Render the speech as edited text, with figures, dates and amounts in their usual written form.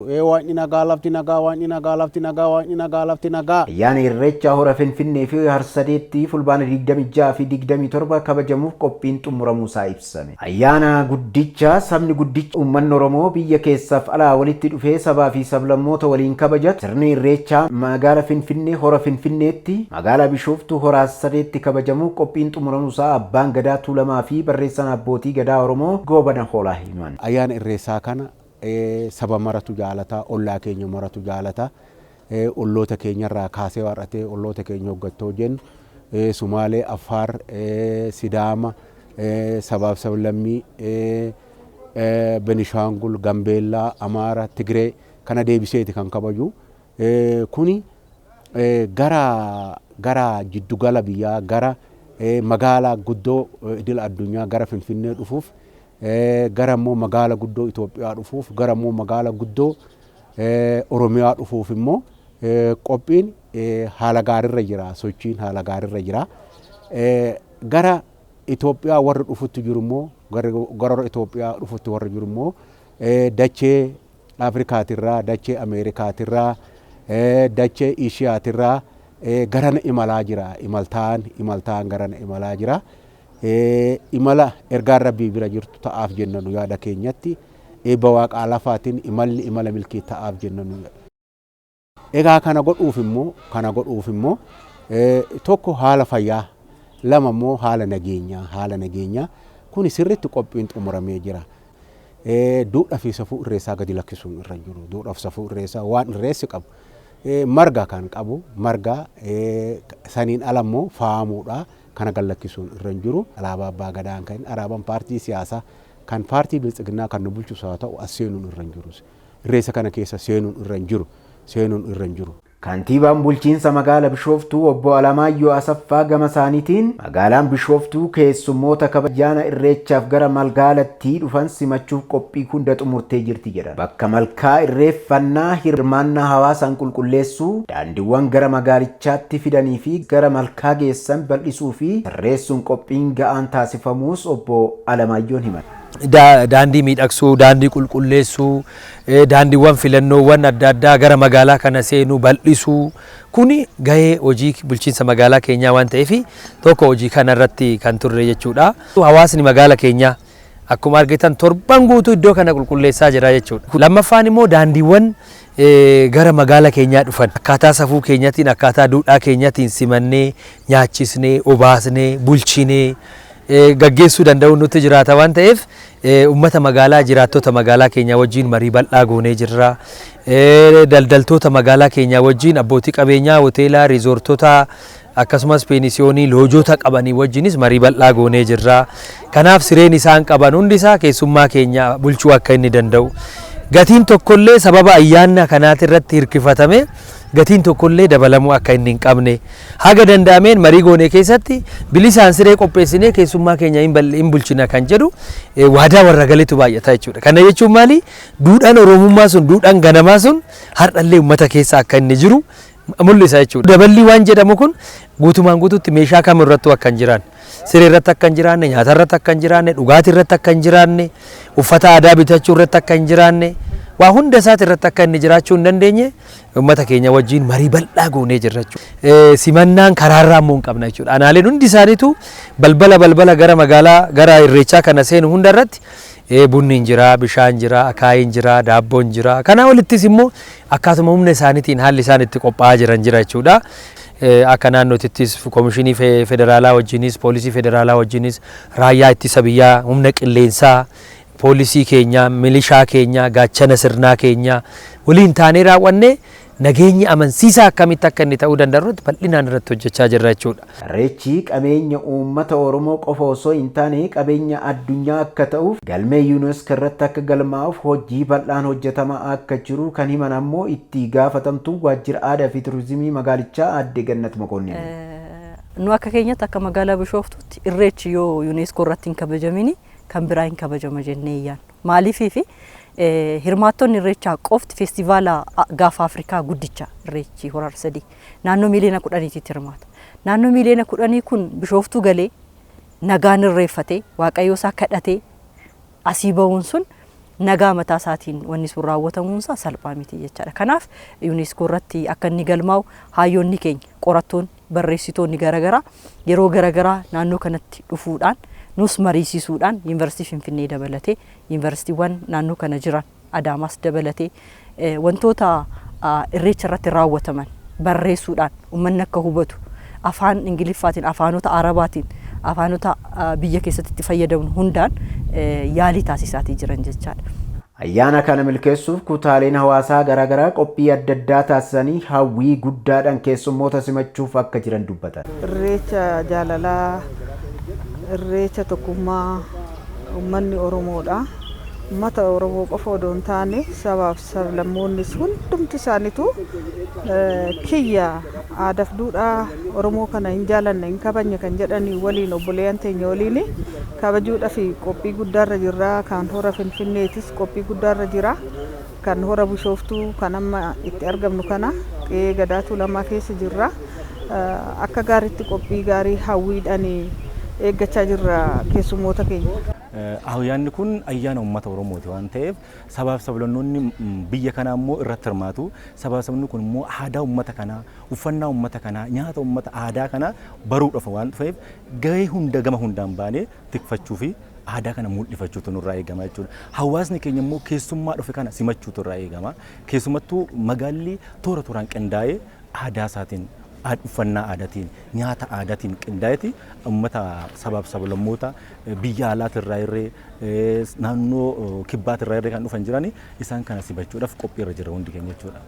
Waaqni nagaa, lafti nagaa, waaqni nagaa, lafti nagaa, waaqni nagaa, lafti nagaa. Ayyaana Irreechaa Hora Finfinnee fi Harsadeetti Fulbaana 26 fi 27 kabajamuuf qophiin xumuramuusaa ibsame. Ayyaana guddicha sabni guddichi uummanni Oromoo biyya keessaaf alaa walitti dhufee sabaa fi sablammoota waliin kabajatu sirni Irreechaa magaala Finfinnee Hora Finfinneetti, magaalaa Bishooftuu Hora Harsadeetti kabajamuuf qophiin xumuramuusaa Abbaan Gadaa Tuulamaa fi barreessaan Abbootii Gadaa Oromoo Goobana Hoolaa himan. Ayyaana Irreessaa kana saba maratu jaalata, ollaa keenya maratu jaalata. Olloota keenyarraa kaasee warratee olloota keenya hoggattoo jennu Sumaalee, Affaar, Sidaama, sabaaf sablammii, Benishaangul, Gambeellaa, Amaara, Tigree kana deebiseeti kan kabaju. Kuni gara jiddugala biyyaa, gara magaalaa guddoo idil addunyaa, gara Finfinnee dhufuuf, gara immoo magaala guddoo Itoophiyaa dhufuuf, gara immoo magaala guddoo Oromiyaa dhufuuf immoo qophiin haala gaariirra jira, sochiin haala gaariirra jira. Gara Itoophiyaa warri dhufutti jiru immoo, gara Itoophiyaa dhufutti warri jiru immoo, dachee Afrikaatirraa, dachee Ameerikaatirraa, dachee Ishiyaatirraa garana imalaa jira. Imaltaan garana imalaa jira. Imala ergaan Rabbii bira jirtu ta'aaf jenna nu yaada keenyatti, eebba waaqaa lafaatiin imalli imala milkii ta'aaf jenna nu. Egaa kana godhuuf immoo tokko haala fayyaa, lama immoo haala nageenyaa kuni sirriitti qophiin xumuramee jira. Duudhaa fi safuu Irreessaa gadi lakkisuun irra jiru. Duudhaa fi safuu Irreessaa, waan Irreessi qabu, marga kan qabu, marga saniin ala immoo faamuudha, kana gad lakkisuun irra hin jiru. Alaabaa Abbaa Gadaan, kan alaabaan paartii siyaasaa, kan paartii Biltsiginnaa kan nu bulchus haa ta'u, as seenuun irra hin jiru. Irreessa kana keessa seenuun irra hin jiru. Seenuun irra hin jiru. Kantiibaan bulchiinsa magaala Bishooftuu Obbo Alamaayyoo Asaffaa gama isaaniitiin, magaalaan Bishooftuu keessummoota kabajaana Irreechaaf gara magaalattii dhufan simachuuf qophii hunda xumurtee jirti jedhan. Bakka malkaa irreeffannaa hirmaannaa hawaasaan qulqulleessuu, daandiiwwan gara magaalichaatti fidanii fi gara malkaa geessan bal'isuu fi sirreessuun qophiin ga'aan taasifamuus Obbo Alamaayyoon himan. Daandii miidhagsuu, daandii qulqulleessuu, daandiiwwan filannoowwan adda addaa gara magaalaa kana seenuu bal'isuu, kuni gahee hojii bulchiinsa magaalaa keenyaa waan ta'eef, tokko hojii kana irratti kan turre jechuudha. Hawaasni magaala keenyaa akkuma argitan torban guutuu iddoo kana qulqulleessaa jira jechuudha. Lammaffaan immoo daandiiwwan gara magaala keenyaa dhufan akkaataa safuu keenyatiin, akkaataa duudhaa keenyatiin simannee, nyaachisnee, obaasnee, bulchinee gaggeessuu danda'u nutti jiraata waan ta'eef, uummata magaalaa, jiraattota magaalaa keenyaa wajjin marii bal'aa goonee jirra. Daldaltoota magaalaa keenyaa wajjin, abbootii qabeenyaa hoteelaa, riizoortota, akkasumas peenisiyoonii, loojoota qabanii wajjinis marii bal'aa goonee jirra. Kanaaf sireen isaan qaban hundi isaa keessummaa keenya bulchuu akka inni danda'u. Gatiin tokkollee sababa ayyaana kanaati irratti hirkifatame gatiin tokkollee dabalamuu akka inni hin qabne, haga danda'ameen marii goonee keessatti bilisaan siree qopheessinee keessummaa keenya hin bulchina kan jedhu waadaa warra galetu baay'ata jechuudha. Kana jechuun maali? Duudhaan Oromummaa sun, duudhaan ganamaa sun har'allee uummata keessa akka inni jiru mul'isa jechuudha. Daballii waan jedhamu kun guutumaan guututti meeshaa kam irrattuu akka hin jiraanne, siree irratti akka hin jiraanne, nyaata irratti akka hin jiraanne, dhugaatii irratti akka hin jiraanne, uffata aadaa bitachuu irratti akka hin jiraanne, waa hunda isaati irratti akka inni jiraachuu hin dandeenye uummata keenya wajjin marii bal'aa goonee jirra jechuudha. Simannaan karaarraa immoo hin qabna jechuudha. Anaaleen hundi isaaniitu balbala balbala gara magaalaa gara Irreechaa kana seenu hunda irratti bunni hin jira, bishaan jira, akaayiin jira, daabboon jira. Kanaa olittis immoo akkaatuma humna isaaniitiin haalli isaan itti qophaa'aa jiran jira jechuudha. Akka naannootittis koomishinii federaalaa wajjinis, poolisii federaalaa wajjinis, raayyaa ittisa biyyaa, humna qilleensaa, poolisii keenya, milishaa keenya, gaachana sirnaa keenya waliin taanee raawwannee nageenyi amansiisaa akkamitti akka inni ta'uu danda'u irratti bal'inaan irratti hojjechaa jirra jechuudha. Irreechi qabeenya uummata Oromoo qofa osoo hin taane qabeenya addunyaa akka ta'uuf galmee UNESCO irratti akka galmaa'uuf hojii bal'aan hojjetamaa akka jiru kan himan ammoo itti gaafatamtuu waajjira aadaa fi turizimii magaalichaa Aadde Gannat Mokonnin. Nu akka keenyatti, akka magaalaa Bishooftuutti, Irreechi yoo UNESCO irratti hin kabajamini kan biraa hin kabajama jennee yaadnu. Maaliifi, hirmaattonni Irreechaa qofti feestivaala gaafa Afrikaa guddicha Irreechi Hora Arsadii naannoo miiliyoona 10titti hirmaata. Naannoo miiliyoona 10 kun Bishooftuu galee nagaan irreeffatee, Waaqayyo isaa kadhatee asii bahuun sun Nagaa mataa isaatiin wanni sun raawwatamuunsaa salphaa miti jechaadha. Kanaaf UNESCO irratti akka inni galmaa'u hayyoonni keenya, qorattoonni, barreessitoonni garaagaraa yeroo garaagaraa naannoo kanatti dhufuudhaan nus mariisisuudhaan, Yuunivarsiitii Finfinnee dabalatee, yuunivarsiitiiwwan naannoo kana jiran, Adaamaas dabalatee, wantoota Irreecha irratti raawwataman barreessuudhaan uummanni akka hubatu afaan Ingiliffaatiin, afaanota Arabaatiin, afaanota biyya keessatti itti fayyadamnu hundaan yaalii taasisaatii jiran jechaadha. Ayyaana kana milkeessuuf kutaaleen hawaasaa garaagaraa qophii adda addaa taasisanii hawwii guddaadhaan keessummoota simachuuf akka jiran dubbatan. Irreecha jaalalaa, Irreecha tokkummaa uummanni Oromoodha. Uummata Oromoo qofa odoo hin taane, sabaaf sablammoonnis hundumti isaaniitu kiyya, aadaaf duudhaa Oromoo kana hin jaalanna, hin kabajna kan jedhanii waliin, obboleeyyan teenya waliin kabajuudhaaf qophii guddaarra jirra. Kan hora Finfinneetis qophii guddaarra jira. Kan hora Bishooftuu kan amma itti argamnu kana qe'ee Gadaa Tuulamaa keessa jirra. Akka gaariitti qophii gaarii hawwiidhaan eeggachaa jirra keessummoota keenya. Ayyaanni kun ayyaana uummata Oromooti waan ta'eef, sabaaf sablammoonni biyya kanaa immoo irratti hirmaatu. Sabaaf sabni kun immoo aadaa uummata kanaa, uffannaa uummata kanaa, nyaata uummata aadaa kanaa baruudhaaf waan dhufeef, gahee hunda gama hundaan baanee tikfachuu fi aadaa kana mul'ifachuutu nurraa eegama jechuudha. Hawaasni keenya immoo keessummaa dhufe kana simachuutu irraa eegama. Keessumattuu magaalli toora tooraan qindaa'ee aadaa isaatiin, uffannaa aadaatiin, nyaata aadaatiin qindaa'eeti uummata sabaaf sablammoota biyya alaatirraa irree, naannoo kibbaatirraa irree kan dhufan jirani, isaan kana simachuudhaaf qophiirra jira hundi keenya jechuudha.